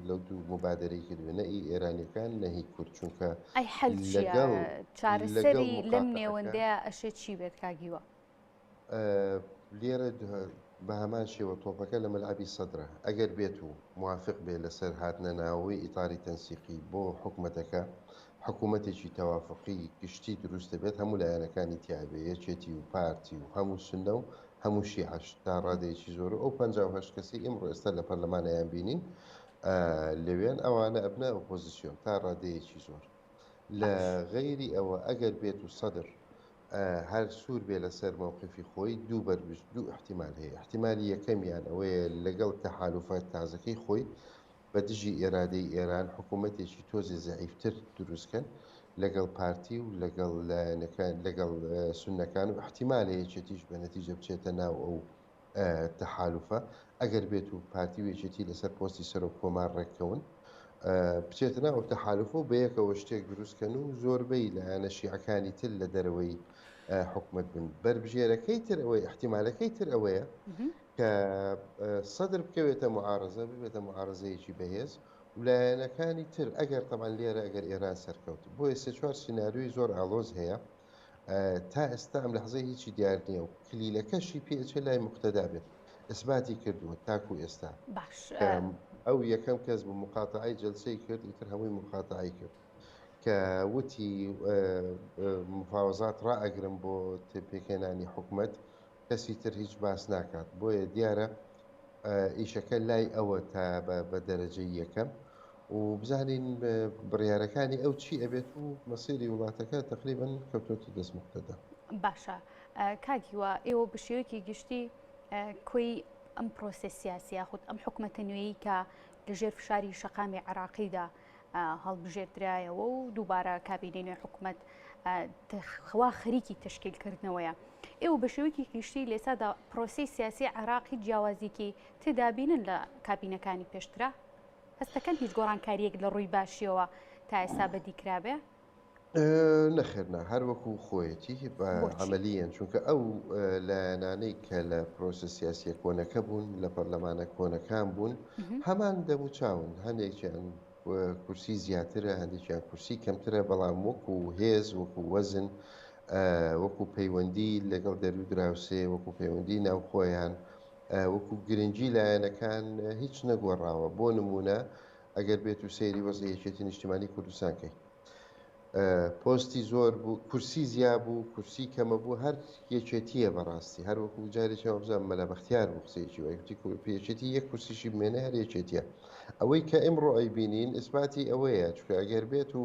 لەو دوو موبادەرەی کردبێ نە ئی ئێرانیەکان نە هی کورد چونکە ئەی حەل چییە؟ لەگەڵ لەگەڵ چارەسەری لەم مقاتعەکە نێوەندەیا ئەشێ چی بێت کاک هیوا؟ لێرە بە هەمان شێوە تۆپەکە لە مەلعەبی سەدرە، ئەگەر بێت و موافق بێ لەسەر هاتنە ناوەوەی ئیتاری تەنسیقی بۆ حکومەتەکە، حکومەتێکی تەوافقی گشتی دروست دەبێت هەموو لایەنەکانی تیابێ، یەکێتی و پارتی و هەموو سوننە و هەموو شیعەش تا ڕادەیەکی زۆر و ئەو 58 کەسەی ئیمڕۆ ئێستا لە پەرلەمان ئەیانبینین لەوێن ئەوانە ئەبنە ئۆپۆزسیۆن تا ڕادەیەکی زۆر. لە غەیری ئەوە ئەگەر بێت و سەدر هەر سوور بێ لەسەر مەوقفی خۆی دوو بەربژ دوو ئیحتیمال هەیە ئیحتیمالی یەکەمیان ئەوەیە لەگەڵ تەحالوفە تازەکەی خۆی بە دژی ئێرادەی ئێران حکوومەتێکی تۆزێ زەعیفتر دروست کەن لەگەڵ پارتی و لەگەڵ لایەنەکان لەگەڵ سوننەکان و ئیحتیمالە یەکێتیش بە نەتیجە بچێتە ناو ئەو تەحالوفە ئەگەر بێت و پارتی و یەکێتی لەسەر پۆستی سەرۆک کۆمار ڕێککەون بچێتە ناو ئەو تەحالوفە و بەیەکەوە شتێک دروست کەن و زۆربەی لایەنە شیعەکانی تر لە دەرەوەی حکومەت بن. بەربژێرەکەی تر ئەوەی ئیحتیمالەکەی تر ئەوەیە کە سەدر بکەوێتە معارەزە ببێتە معارەزەیەکی بەهێز و لایەنەکانی تر ئەگەر تەبعەن لێرە ئەگەر ئێران سەرکەوت بۆیە سێ چوار سیناریۆی زۆر ئاڵۆز هەیە تا ئێستا ئەم لەحزەی هیچی دیار نییە و کلیلەکەشی پێ ئەچێ لای موقتەدا بێت ئیسباتی کردووە تاکو ئێستا باش کە ئەو یەکەم کەس بوو مقاتەعەی جەلسەی کرد ئیتر هەمووی مقاتەعەی کرد کە وتی مفاوەزات ڕائەگرم بۆ پێکهێنانی حکومەت کەسی تر هیچ باس ناکات بۆیە دیارە ئیشەکە لای ئەوە تا بە دەرەجەی یەکەم و بزانین بڕیارەکانی ئەو چی ئەبێت و مەسیری وڵاتەکە تقریبا کەوتۆتە دەست مقتەدا. باشە کاک هیوا ئێوە بە شێوەیەکی گشتی کۆی ئەم پرۆسە سیاسی یاخود ئەم حکومەتە نوێیی کە لەژێر فشاری شەقامی عێراقیدا هەڵبژێردرایەوە و دووبارە کابینەی نوێی حکومەت خوا خەریکی تەشکیلکردنەوەیە. ئێوە بە شێوەیەکی گشتی لە ئێستادا پرۆسەی سیاسی عێراق هیچ جیاوازیکی تێدا بینن لە کابینەکانی پێشترا؟ هەستەکەن هیچ گۆڕانکارییەک لە ڕووی باشیەوە تا ئێستا بەدی کرابێ؟ نەخێر نا هەر وەکو خۆیەتی بە عەمەلیەن چونکە ئەو لایەنانەی کە لە پرۆسە سیاسیە کۆنەکە بوون لە پەرلەمانە کۆنەکان بوون هەمان دەموچاون هەندێکیان کورسی زیاترە هەندێکیان کورسی کەمترە بەڵام وەکو هێز وەکو وەزن وەکو پەیوەندی لەگەڵ دەرو دراوسێ وەکو پەیوەندی ناوخۆیان وەکو گرنگی لایەنەکان هیچ نەگۆڕاوە بۆ نمونە ئەگەر بێت و سەیری وەزعی یەکێتی نیشتیمانی کوردستان کەی پۆستی زۆر بوو کورسی زیا بوو کورسی کەمە بوو هەر یەکێتیە بەڕاستی هەر وەکو جارێکی وابزانم مەلا بەختیار بوو قسەیەکی وای گوتی یەکێتی یەک کورسیشی بمێنێ هەر یەکێتیە ئەوەی کە ئیمڕۆ ئەیبینین ئیسپاتی ئەوەیە چونکە ئەگەر بێت و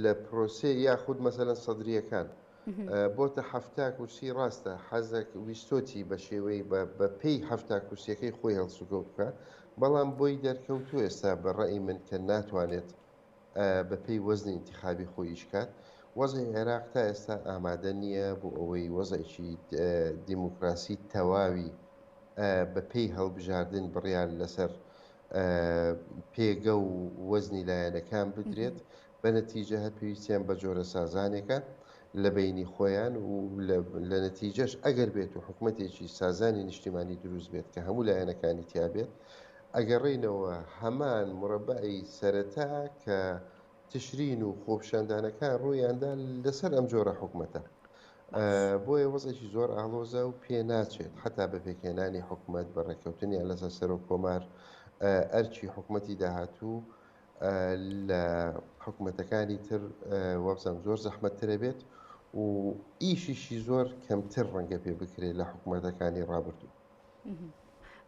لە پرۆسێ یاخود مەسەلەن سەدریەکان بۆتە 70 کورسی ڕاستە حەزەک ویستۆتی بە شێوەی بە پێی 70 کورسیەکەی خۆی هەڵسوکەوت بکە بەڵام بۆی دەرکەوتو ئێستا بە ڕەئی من کە ناتوانێت بە پێی وەزنی ئینتیخابی خۆی ئیش کات. وەزعی عێراق تا ئێستا ئامادە نییە بۆ ئەوەی وەزعێکی دیموکراسی تەواوی بە پێی هەڵبژاردن بڕیار لەسەر پێگە و وەزنی لایەنەکان بدرێت، بە نەتیجە هەر پێویستیان بە جۆرە سازانێکە لە بەینی خۆیان و لە نەتیجەش ئەگەر بێت و حکومەتێکی سازانی نیشتیمانی دروست بێت کە هەموو لایەنەکانی تیا بێت ئەگەڕێینەوە هەمان مورەبەعی سەرەتا کە تشرین و خۆپیشاندانەکان ڕوویاندا لەسەر ئەم جۆرە حکومەتە. بۆیە وەزعێکی زۆر ئاڵۆزە و پێ ناچێت حەتا بە پێکهێنانی حکومەت بە ڕێککەوتنیان لەسەر سەرۆک کۆمار ئەرکی حکومەتی داهاتوو لە حکومەتەکانی تر وابزانم زۆر زەحمەتترە بێت و ئیشیشی زۆر کەمتر ڕەنگە پێ بکرێت لە حکومەتەکانی ڕابردوو.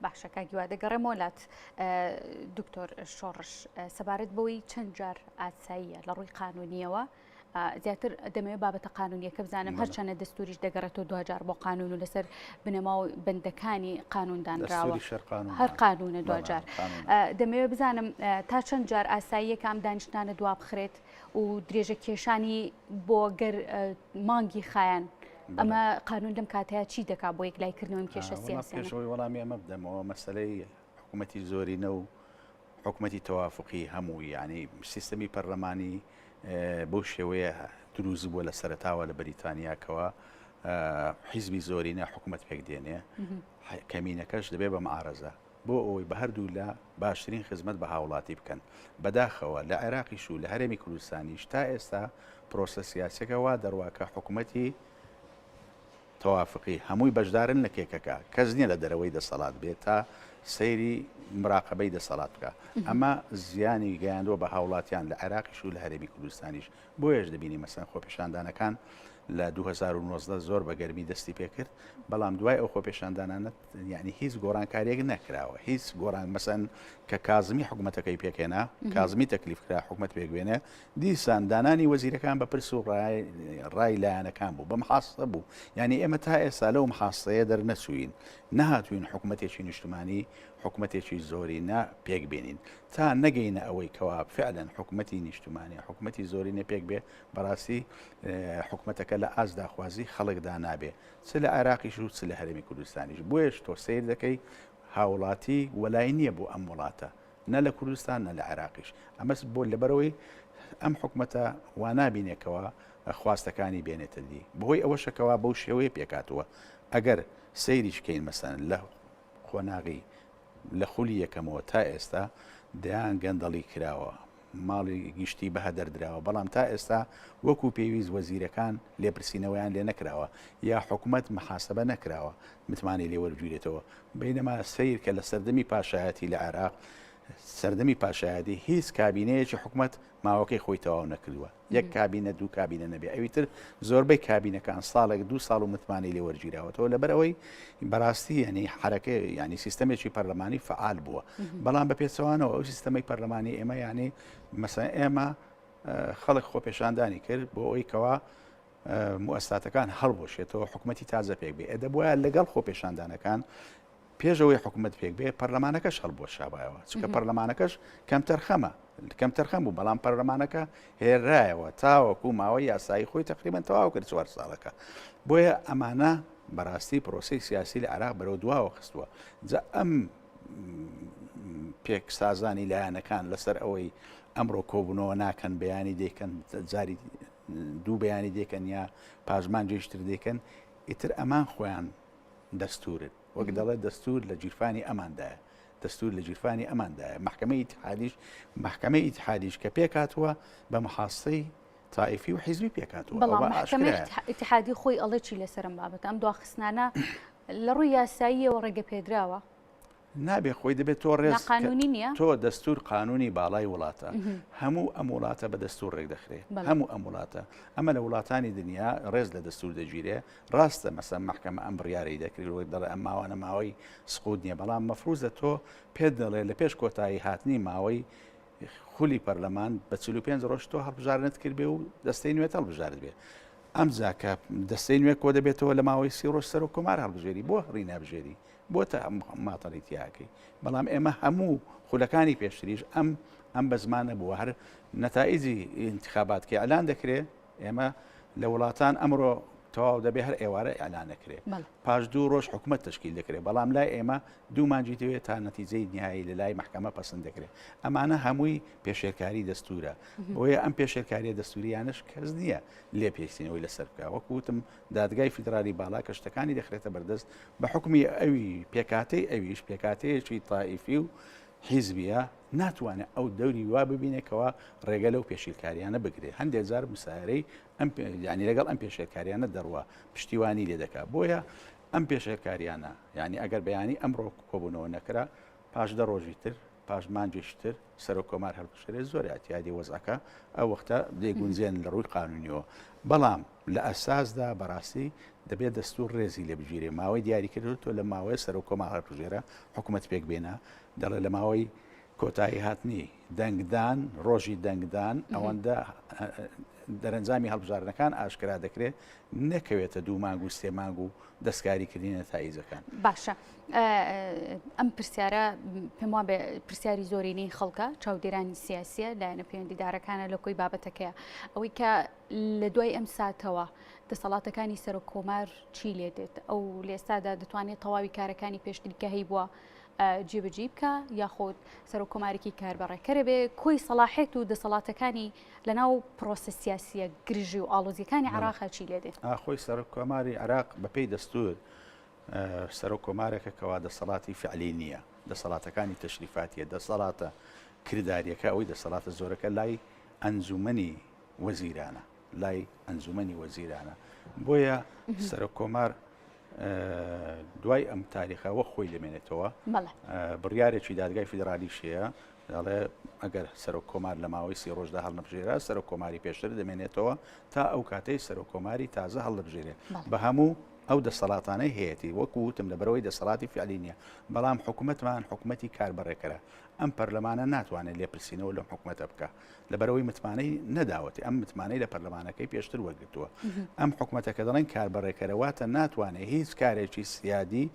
باشە کاک هیوا دەگەڕێمەوە لات دکتۆر شۆڕش سەبارەت بەوەی چەند جار ئاساییە لە ڕووی قانونیەوە زیاتر دەمەوێت بابەتە قانونیەکە بزانم هەرچەنە دەستوریش دەگەڕێتەوە دوجار بۆ قانون و لەسەر بنەما و بەندەکانی قانوندانراوە هەر قانونە دوجار دەمەوێت بزانم تا چەند جار ئاساییەکە ئەم دانیشتانە دوا بخرێت و درێژە کێشانی بۆ گەر مانگی خایەن ئەمە قانون لەم کاتەیە چی دەکا بۆ یەکلای کردنەوەی کێشە سیاسیانە؟ پێشەوەی وەڵامی ئەمە بدەمەوە مەسەلەی حکوومەتی زۆرینە و حکوومەتی تەوافقی هەموو یعنی سیستەمی پەرلەمانی بەو شێوەیە دروست بووە لە سەرەتاوە لە بەریتانیاکەوە حیزبی زۆرینە حکوومەت پێک دێنێ کەمینەکەش دەبێ بە معارەزە بۆ ئەوەی بە هەردوولا باشترین خزمەت بە هاوڵاتی بکەن. بەداخەوە لە عێراقیش و لە هەرێمی کوردستانیش تا ئێستا پرۆسە سیاسیەکە وا دەڕوا کە حکومەتی تەوافقی هەمووی بەشدارن لە کێکەکە، کەس نیە لە دەرەوەی دەسەڵات بێت تا سەیری مراقەبەی دەسەڵات بکا. ئەمە زیانی گەیاندووە بە هاوڵاتیان لە عێراقیش و لە هەرێمی کوردستانیش. بۆیەش دەبینی مەسەلەن خۆپیشاندانەکان. لە 2019 زۆر بە گەرمی دەستی پێکرد بەڵام دوای ئەو خۆپێشاندانانە یعنی هیچ گۆڕانکاریەک نەکراوە هیچ گۆڕان مەسەن کە کازمی حکوومەتەکەی پێکهێنا کازمی تەکلیف کرا حکوومەت پێکبێنێ دیسان دانانی وەزیرەکان بە پرس و ڕای لایەنەکان بوو بەم حاستە بوو یعنی ئێمە تا ئێستا لەو محاستەیە دەرنەچووین نەهاتوین حکوومەتێکی نیشتمانی حکوومەتێکی زۆرینە پێک بێنین تا نەگەینە ئەوەی کەوا فعلەن حکوومەتی نیشتمانی حکوومەتی زۆرینە پێک بێ بەڕاستی حکوومەتەکە لە ئاست داخوازی خەڵکدا نابێ چ لە عێراقیش و چ لە هەرێمی کوردستانیش بۆیەش تۆ سەیر دەکەی هاوڵاتی وەلای نییە بۆ ئەم وڵاتە نە لە کوردستان نە لە عێراقیش ئەمەس بۆ لەبەرەوەی ئەم حکومەتە وا نابینێکەوە خواستەکانی بێنێتە دی بەهۆی ئەوەشەکەوا بەو شێوەیە پێکاتوە ئەگەر سەیریش کەین مەسەن لە قۆناغی لە خولی یەکەمەوە تا ئێستا دەیان گەندەڵی کراوە، ماڵی گشتی بەهەدەر دراوە، بەڵام تا ئێستا وەکو پێویست وەزیرەکان لێپرسینەوەیان لێ نەکراوە یا حکومەت محاسبە نەکراوە متمانەی لێ وەربگیرێتەوە. بەینەما سەیر کە لە سەردەمی پاشایەتی لە عێراق، سەردەمی پاشایەتی هیچ کابینەیەکی حکومەت ماوەکەی خۆی تەواو نەکردووە. یەک کابینە دوو کابینە نەبێ ئەوی تر زۆربەی کابینەکان ساڵێک دوو ساڵ و متمانەی لێ وەرگیراوەتەوە لەبەر ئەوەی بەڕاستی ینی حرەکە ینی سیستەمێکی پەرلەمانی فعال بووە بەڵام بە پێچەوانەوە ئەو سیستەمەی پەرلەمانی ئێمە ینی مەسەن ئێمە خەڵک خۆپێشاندانی کرد بۆ ئەوەی کەوا موسساتەکان هەڵبوەشێتەوە حکوومەتی تازە پێک بێ ئەدەبواە لەگەڵ خۆپێشاندانەکان پێش ئەوەی حکومەت پێک بێ پەرلەمانەکەش هەڵبوەشابایەوە چونکە پەرلەمانەکەش کەمتەرخەمە کەمتەرخەم بوو بەڵام پەرلەمانەکە هێرایەوە تاوەکو ماوەی یاسایی خۆی تقریبان تەواو کرد چوار ساڵەکە بۆیە ئەمانە بەڕاستی پرۆسی سیاسی لە عراق بەرەو دواوە خستووە جا ئەم پێکسازانی لایەنەکان لەسەر ئەوەی ئەمڕۆ کۆبوونەوە ناکەن بەیانی دەیکەن جاری دوو بەیانی دەکەن یا پاژمان جێشتر دەکەن ئیتر ئەمان خۆیان دەستورن وەک دەڵێت دەستور لە گیرفانی ئەماندایە دەستور لە گیرفانی ئەماندایە مەحکەمەی ئیتحادیش مەحکەمەی ئیتحادیش کە پێکهاتووە بە محاسەی تائیفی و حیزبی پێکهاتووە بەڵام مەحکەمەی ئیتحادی خۆی ئەڵێ چی لەسەر ئەم بابەتە ئەم دواخستنانە لە ڕووی یاساییەوە ڕێگە پێدراوە نابێ خۆی دەبێت تۆ ڕێز ناقانونی نییە؟ تۆ دەستور قانونی باڵای وڵاتە هەموو ئەم وڵاتە بە دەستور ڕێک دەخرێ هەموو ئەم وڵاتە ئەمە لە وڵاتانی دنیا ڕێز لە دەستور دەگیرێ ڕاستە مەسەن مەحکەمە ئەم بڕیارەی دەکرێت وەک دەڵێ ئەم ماوانە ماوەی سقوت نییە بەڵام مەفروزە تۆ پێت دەڵێ لە پێش کۆتایی هاتنی ماوەی خولی پەرلەمان بە 45 ڕۆژ تۆ هەڵبژاردنت کردبێ و دەستەی نوێت هەڵبژارد بێ ئەمجا کە دەستەی نوێ کۆ دەبێتەوە لە ماوەی سی ڕۆژ سەرۆک کۆمار هەڵبژێری بۆ هەڵی نابژێری بۆ تا ماتەڵی تیاکەی بەڵام ئێمە هەموو خولەکانی پێشتریش ئەم ئەم بە زمانە بووە هەر نەتائیجی انتخابات کە ئەلان دەکرێ ئێمە لە وڵاتان ئەمڕۆ تەواو دەبێ هەر ئێوارە ئیعلان دەکرێ پاش دوو ڕۆژ حکومەت تشکیل دەکرێت بەڵام لای ئێمە دوو مانجی دەوێت تا نەتیجەی نهایی لە لای محکەمە پەسند دەکرێت ئەمانە هەمووی پێشێلکاری دەستورە بۆیە ئەم پێشێلکاریە دەستوریانش کەس نییە لێ پێسینەوەی لەسەر بکە وەکو وتم دادگای فیدرالی باڵا کە شتەکانی دەخرێتە بەردەست بە حکومی ئەوی پێکاتەی ئەویش پێکاتەیەکی تائیفی و حیزبیە ناتوانێت ئەو دەوری وا ببینێ کەوا ڕێگە لەو پێشیلکاریانە بگرێ هەندێک جار مسایرەی ئەم ینی لەگەڵ ئەم پێشێلکاریانە دەڕوا پشتیوانی لێ دەکا بۆیە ئەم پێشێلکاریانە ینی ئەگەر بەیانی ئەمڕۆ کۆبوونەوە نەکرا پاش دە ڕۆژی تر پاش مانگێکی تر سەرۆک کۆمار هەڵبژێرێت زۆر ئیعتیادی وەزعەکە ئەو وەختە دەیگونجێن لە ڕووی قانونیەوە بەڵام لە ئەساسدا بەڕاستی دەبێت دەستور ڕێزی لێ بگیرێ ماوەی دیاری کردو تۆ لە ماوەی سەرۆک کۆمار هەڵبژێرە حکوومەت پێک بێنە دەڵێ لە ماوەی کۆتایی هاتنی دەنگدان ڕۆژی دەنگدان ئەوەندە دەرەنجامی هەڵبژاردنەکان ئاشکرا دەکرێت نەکەوێتە دوو مانگ و سێ مانگ و دەستکاریکردنی نەتائیجەکان. باشە ئەم پرسیارە پێم وابێ پرسیاری زۆرینەی خەڵکە چاودێرانی سیاسیە لایەنە پەیوەندیدارەکانە لە کۆی بابەتەکەیە ئەوەی کە لە دوای ئەم ساتەوە دەسەڵاتەکانی سەرۆک کۆمار چی لێ دێت ئەو لێستادا دەتوانێت تەواوی کارەکانی پێشتری کە هەیبووە جێبەجێی بکە یاخود سەرۆک کۆمارێکی کاربەڕێکەرە بێ کۆی سەڵاحێت و دەسەڵاتەکانی لەناو پرۆسە سیاسیە گرژی و ئاڵۆزیەکانی عێراقا چی لێ دێ؟ خۆی سەرۆک کۆماری عێراق بەپێی دەستور سەرۆک کۆمارێکە کەوا دەسەڵاتی فعلی نییە دەسەڵاتەکانی تەشریفاتیە دەسەڵاتە کرداریەکە ئەوەی دەسەڵاتە زۆرەکە لای ئەنجومەنی وەزیرانە لای ئەنجومەنی وەزیرانە بۆیە سەرۆک کۆمار. دوای ئەم تاریخە وەک خۆی دەمێنێتەوە. بڕیارێکی دادگای فیدرالیش هەیە دەڵێ ئەگەر سەرۆک کۆمار لە ماوەی سی ڕۆژدا هەڵنەبژێرا سەرۆک کۆماری پێشتر دەمێنێتەوە تا ئەو کاتەی سەرۆک کۆماری تازە هەڵدەبژێرێ بە هەموو ئەو دەسەڵاتانەی هەیەتی وەکو وتم لەبەرئەوەی دەسەڵاتی فعلی نییە بەڵام حکومەتمان حکومەتی کاربەڕێکەرە ئەم پەرلەمانە ناتوانێت لێپرسینەوە لەم حکومەتە بکە لەبەرئەوەی متمانەی نەداوەتی ئەم متمانەی لە پەرلەمانەکەی پێشتر وەرگتووە ئەم حکومەتە کە دەڵێن کاربەڕێکەرە واتە ناتوانێت هیچ کارێکی سیادی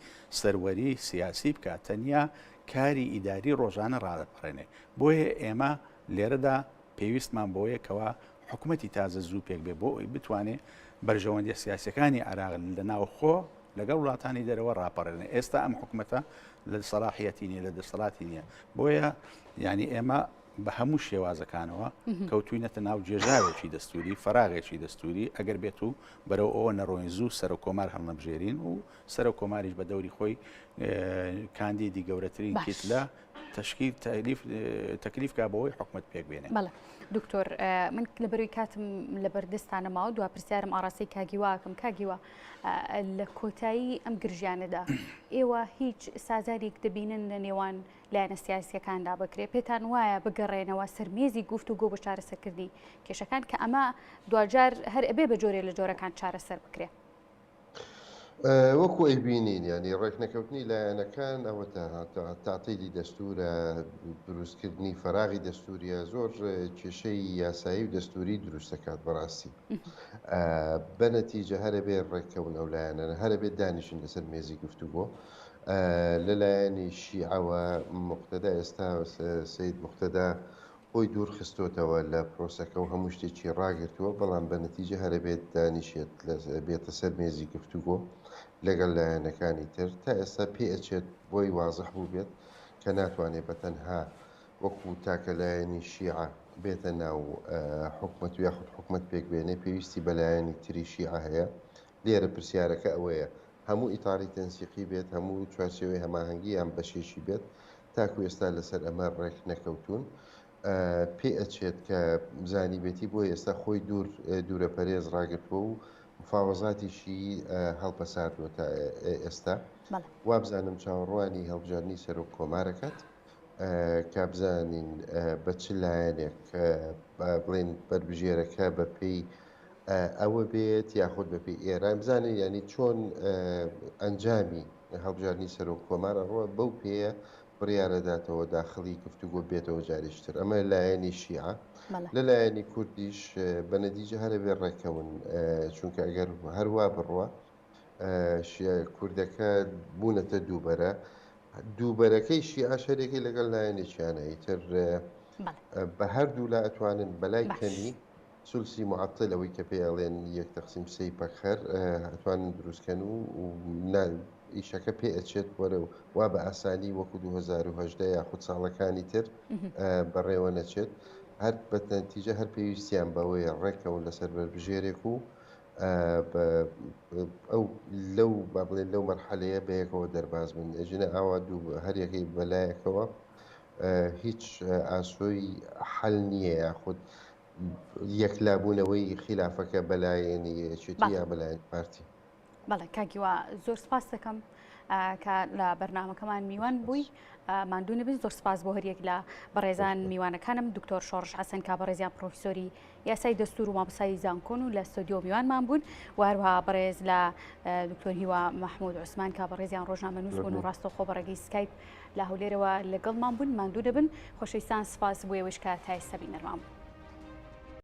سەروەری سیاسی بکات تەنیا کاری ئیداری ڕۆژانە ڕادەپەڕێنێ بۆیە ئێمە لێرەدا پێویستمان بەوەیە کەوا حکومەتی تازە زوو پێک بێ بۆ ئەوەی بتوانێ بەرژەوەندیە سیاسیەکانی عێراق لە ناوخۆ لەگەڵ وڵاتانی دەرەوە ڕاپەڕێنێ ئێستا ئەم حکومەتە لە سەلاحیەتی نیە لە دەسەڵاتی نیە بۆیە یعنی ئێمە بە هەموو شێوازەکانەوە کەوتوینەتە ناو گێژاوێکی دەستوری فەراغێکی دەستوری ئەگەر بێت و بەرەو ئەوە نەڕۆین زوو سەرۆک کۆمار هەڵنەبژێرین و سەرۆک کۆماریش بە دەوری خۆی کاندیدی گەورەترین کیتلە تەشکیل تەلیف تەکلیف کا بۆی حکومت پێک بێنێ. بەڵێ دکتۆر من لەبەروی کاتم لەبەردەستان نەماوە دوا پرسیارم ئاڕاستەی کاگیواکەم کاگیوا لە کۆتایی ئەم گرژیانەدا ئێوە هیچ سازانێک دەبینن لە نێوان لایەنە سیاسیەکاندا بکرێ پێتان وایە بگەڕێنەوە سەر مێزی گفت و گۆ بۆ چارەسەرکردنی کێشەکان کە ئەمە دواجار هەر ئەبێ بە جۆرێ لە جۆرەکان چارەسەر بکرێ؟ وەکو ئەیبینین یانی ڕێکنەکەوتنی لایەنەکان ئەوەتا تەعتیلی دەستورە، دروستکردنی فەراغی دەستوریە زۆر کێشەی یاسایی و دەستوری دروست دەکات بەڕاستی بە نەتیجە هەرەبێ ڕێککەون ئەو لایەنانە هەرەبێ دانیشن لەسەر مێزی گفتوگۆ لەلایەنی شیعەوە مقتەدا ئێستا سید مقتەدا خۆی دوور خستۆتەوە لە پرۆسەکە و هەموو شتێکی ڕاگرتووە، بەڵام بە نەتیجە هەرەبێت دانیشێت لە بێتە سەر مێزی گفتوگۆ لەگەڵ لایەنەکانی تر. تا ئێستا پێ ئەچێت بۆی وازح بووبێت کە ناتوانێت بە تەنها وەکو تاکە لایەنی شیعە بێتە ناو حکومەت و یاخود حکومەت پێک بێنێ، پێویستی بە لایەنی تری شیعە هەیە. لێرە پرسیارەکە ئەوەیە هەموو ئیتاری تەنسیقی بێت، هەموو چوارچێوەی هەماهەنگی یان بەشێکی بێت، تاکو ئێستا لەسەر ئەمە ڕێک نەکەوتوون. پێ ئەچێت کە زانیبێتی بۆیە ئێستا خۆی دوور دوورەپەرێز ڕاگرتووە و مفاوەزاتیشی هەڵپەساردووە تا ئێستا. وابزانم چاوەڕوانی هەڵبژاردنی سەرۆک کۆمارەکات کە بزانین بە چ لایەنێک بڵێن بەربژێرەکە بە پێی ئەوە بێت یاخود بەپێی ئێران بزانین یانی چۆن ئەنجامی هەڵبژاردنی سەرۆک کۆمار ئەڕوا بەو پێیە بڕیارەداتەوە داخڵی گفتوگۆ بێتەوە جارێکی تر ئەمە لایەنی شیعە لە لایەنی کوردیش بە نەتیجە هەرە بێ ڕێکەون چونکە ئەگەر هەروا بڕوا کوردەکە بوونەتە دووبەرە دووبەرەکەی شیعە شەرێکی لەگەڵ لایەنێکیانە ئیتر بە هەردوو لا ئەتوانن بەلای کەمی سولسی معطل ئەوەی کە پێی ئەڵێن یەک تەقسیم سێی پەکخەر ئەتوانن دروست کەن و نا ئیشەکە پێ ئەچێت وەرەو وا بە ئاسانی وەکو 2018 یاخود ساڵەکانی تر بەڕێوە نەچێت هەر بە نەتیجە هەر پێویستیان بەوەیە ڕێکەون لەسەر بەربژێرێک و ئەو لەو با بڵێن لەو مەرحەلەیە بەیەکەوە دەرباز بن ئەژینە ئاوا دوو هەریەکەی بەلایەکەوە هیچ ئاسۆی حەل نییە یاخود یەکلابوونەوەی خیلافەکە بەلایەنی یەکێتی یا بەلایەنی پارتی. بەڵێ کاک هیوا زۆر سپاس دەکەم کە لە بەرنامەکەمان میوان بووی ماندوو نەبن زۆر سپاس بۆ هەریەک لە بەڕێزان میوانەکانم دکتۆر شۆڕش حەسەن کا بەڕێزیان پرۆفیسۆری یاسای دەستور و مامۆستای زانکۆن و لە ستۆدیۆ میوانمان بوون و هەروەها بەڕێز لە دکتۆر هیوا مەحمود عوسمان کا بەڕێزیان ڕۆژنامەنووس بوون و ڕاستەوخۆ بە ڕێگەی سکایپ لە هەولێرەوە لەگەڵمان بوون ماندوو دەبن خۆشەویستان سپاس بۆ ئێوەش کە تا ئێستا بینەرمان بوون.